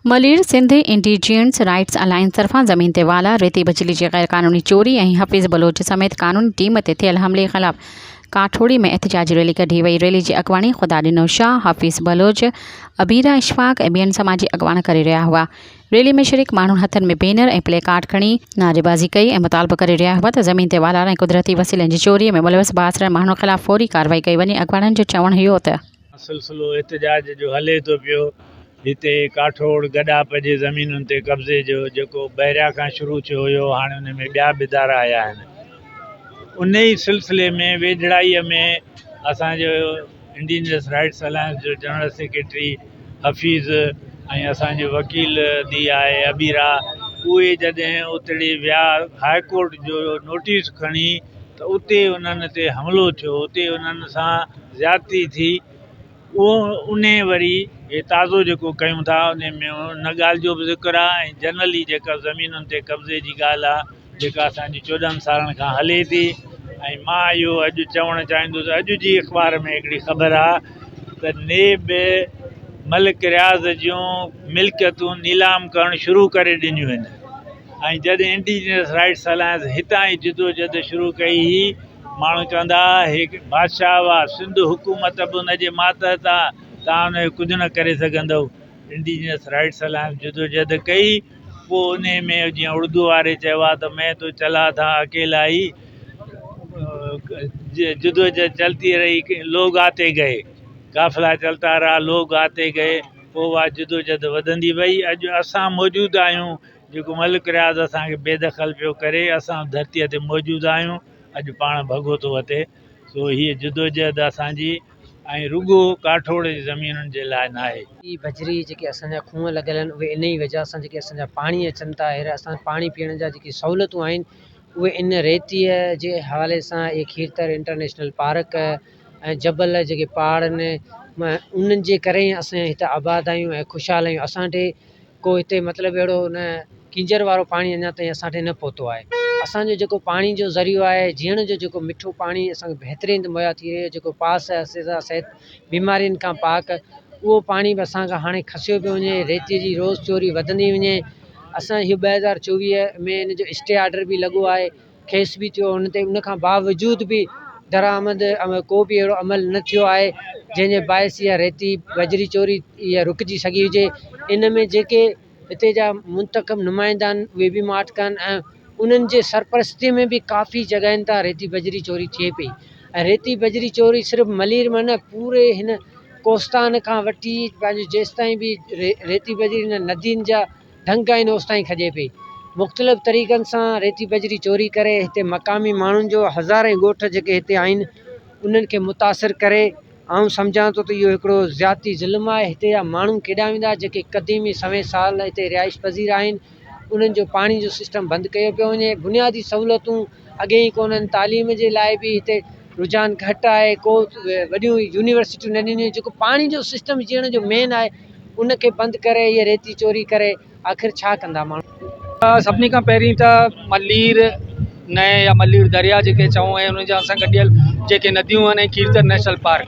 Malir, Sindh indigenous rights alliance طرفان زمين تي والار، ريتي بجلي جي غيرقانوني چوري ۽ حفيظ بلوچ سميت قانوني ٽيم تي ٿيل حملي خلاف ڪاٺوڙي ۾ احتجاجي ريلي ڪڍي وئي. ريلي جي اڳواڻي خدا ڏنو شاهه، حفيظ بلوچ، ابيرا اشفاق ۽ ٻين سماجي اڳواڻ ڪري رهيا هئا. ريلي ۾ شريڪ ماڻهن هٿن ۾ بينر ۽ پلي ڪارڊ کڻي نعريبازي ڪئي ۽ مطالبو ڪري رهيا هئا ته زمين تي والار ۽ قدرتي وسيلن جي چوري ۾ ملوث بااثر ماڻهن خلاف فوري ڪارروائي ڪئي وڃي. اڳواڻن جو چوڻ هيو ته. سلسلو احتجاج جو هلي ٿو پيو، هتي ڪاٺوڙ گڏاپ جي زمينن تي قبضي جو جيڪو بحريا کان شروع ٿيو هيو هاڻي ان ۾ ٻيا به ادارا آيا آهن ان ئي سلسلي ۾ ويجهڙائي ۾ اسان جو انڊيجنس رائٽس الائنس جو جنرل سيڪريٽري حفيظ ۽ اسان جو وڪيل the آهي ابيرا اهي جڏهن اتڙي ويا هاء ڪورٽ جو نوٽيس کڻي ته اتي انهن تي حملو ٿيو اتي انهن سان زيادتي ٿي اهو انهي وري هي تازو جيڪو ڪيون ٿا انهي ۾ ان ڳالهه جو به ذڪر آهي ۽ جنرلي جيڪا زمينن تي قبضي جي ڳالهه آهي جيڪا اسان جي 14 سالن کان هلي ٿي ۽ مان اهو اڄ چوڻ چاهيندس اڄ جي اخبار ۾ هڪڙي خبر آهي ته نيب ملڪ رياض جون ملڪيتون نيلام ڪرڻ شروع ڪري ڏنيون آهن ۽ جڏهن انڊيجنس رائٽس الائنس هتان ئي جدوجهد شروع ڪئي هئي ماڻهو چوندا ها هي بادشاهه هئا، سنڌ حڪومت به ان جي ماتحت آ، توهان ان جو ڪجهه نه ڪري سگهندؤ. انڊيجنس رائٽس الائنس جدوجهد ڪئي، پوء انهي ۾ جيئن اردو واري چيو آ ته مين تو چلا ٿا اڪيلا ئي، جدوجهد چلتي رهي لوگ آتي گئي، قافلا چلتا رها لوگ آتي گئي، پوء اها جدوجهد وڌندي وئي، اڄ اسان موجود آهيون، جيڪو ملڪ رياض اسان کي بيدخل پيو ڪري، اسان ڌرتيء تي موجود آهيون. اڄ پاڻ ڀڳو ٿو وتي، سو هيء جدوجهد اسان جي ۽ رڳو ڪاٺوڙ جي زمينن جي لاء ناهي. هي بجري جيڪي اسان جا کوهه لڳل آهن اهي انهي وجهه سان جيڪي اسان جا پاڻي اچن ٿا هير اسان پاڻي پيئڻ جا جيڪي سهولتون آهن اهي ان ريتيء جي حوالي سان اهي کيرٿر انٽرنيشنل پارڪ ۽ جبل جيڪي پهاڙ آهن انهن جي ڪري ئي اسان هتي آباد آهيون ۽ خوشحال آهيون اسان ڏي ڪو هتي مطلب اهڙو نه ڪينجهر وارو پاڻي اڃا تائين اسان ڏي نه پهتو آهي اسان جو جيڪو پاڻي جو ذريعو آهي جيئڻ جو جيڪو مٺو پاڻي اسان کي بهترين مهيا ٿي رهي جيڪو پاس صحت بيمارين کان پاڪ اهو پاڻي به اسان کان هاڻي کسيو پيو وڃي ريتي جي روز چوري وڌندي وڃي اسان اهو 2024 ۾ ان جو اسٽي آرڊر به لڳو آهي کيس به ٿيو ان تي ان کان باوجود به درآمد ڪو به اهڙو عمل نه ٿيو آهي جنهن جي باعث اها ريتي بجري چوري اها رڪجي سگهي هجي ان ۾ جيڪي هتي جا منتخب نمائندا آهن اهي به ماٺ ڪن ۽ انهن جي سرپرستي ۾ به ڪافي جڳهين تان ريتي بجري چوري ٿئي پئي ۽ ريتي بجري چوري صرف ملير ۾ نه پوري هن ڪوستان کان وٺي پنهنجو جيستائين به ريتي بجري هن ندين جا ڍنگ آهن اوستائين کڄي پئي. مختلف طريقن سان ريتي بجري چوري ڪري هتي مقامي ماڻهن جو هزارين ڳوٺ جيڪي هتي آهن انهن کي متاثر ڪري آئون سمجهان ٿو ته اهو هڪڙو زيادتي ظلم آهي هتي جا ماڻهو ڪيڏانهن ويندا جيڪي قديمي سوين سال هتي رهائش پذير آهن انهن جو پاڻي جو سسٽم بند ڪيو پيو وڃي بنيادي سهولتون اڳي ئي ڪونهن تعليم جي لاء به هتي رجحان گهٽ آهي ڪو وڏيون يونيورسٽيون نه ڏنيون جيڪو پاڻي جو سسٽم جيئڻ جو مين آهي ان کي بند ڪري هيء ريتي چوري ڪري آخر ڇا ڪندا ماڻهو. سڀني کان پهرين ته ملير نئين يا ملير درياء جيڪي چئون ۽ ان جا سان گڏيل جيڪي نديون آهن ۽ کيرٿر نيشنل پارڪ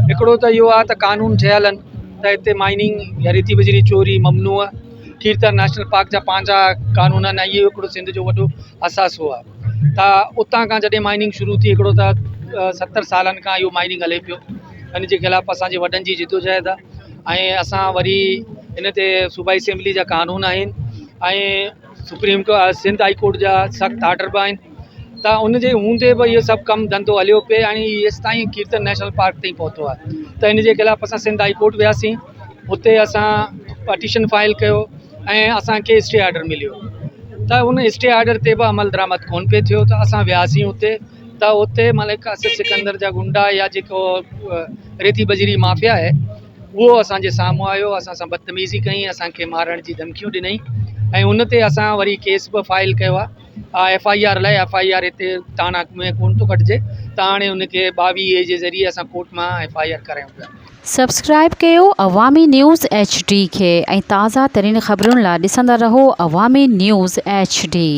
هڪڙو ته اهو آهي ته قانون ٺهيل آهن ته هتي مائننگ يا ريتي بجري چوري ممنوع آهي کيرٿر نيشنل پارڪ جا پنهنجا قانون آهن ۽ اهو هڪڙو سنڌ جو وڏو اثاثو آهي ته اتان کان جڏهن مائننگ شروع ٿي هڪڙو ته 70 سالن کان اهو مائننگ هلي پيو ان جي خلاف اسانجي وڏن جي جدوجهد آهي ۽ اسان وري ان تي صوبائي اسيمبلي جا قانون آهن ۽ سپريم سنڌ هائي ڪورٽ جا سخت آرڊر به آهن ته ان جي هوندي به اهو سڀ ڪم ڌنڌو هليو پئي ۽ هيس تائين کيرٿر نيشنل پارڪ تائين پهتو آهي ته ان جي خلاف اسان سنڌ هائي ڪورٽ وياسين اتي اسان پٽيشن فائل ڪيو ۽ اسانکي اسٽي آرڊر مليو ته ان اسٽي آرڊر تي به عمل درآمد ڪونه پئي ٿيو ته اسان وياسين اتي ته اتي ملڪ اسد سڪندر جا غنڊا يا جيڪو ريتي بجري مافيا آهي اهو اسانجي سامهون آيو اسان سان بدتميزي ڪئي اسانکي مارڻ جي ڌمڪيون ڏنئي ۽ ان تي اسان وري ڪيس به فائل ڪيو آهي ايف I R لاء ايف I R هتي ٿاڻا ۾ ڪونه ٿو ڪٽجي ته هاڻي ان کي 22 اي جي ذريعي اسان ڪورٽ مان ايف I R ڪرايون پيا. سبسڪرائيب ڪيو عوامي نيوز ايڇ ڊي کي ۽ تازه ترين خبرن لا ڏسندا رهو عوامي نيوز ايڇ ڊي.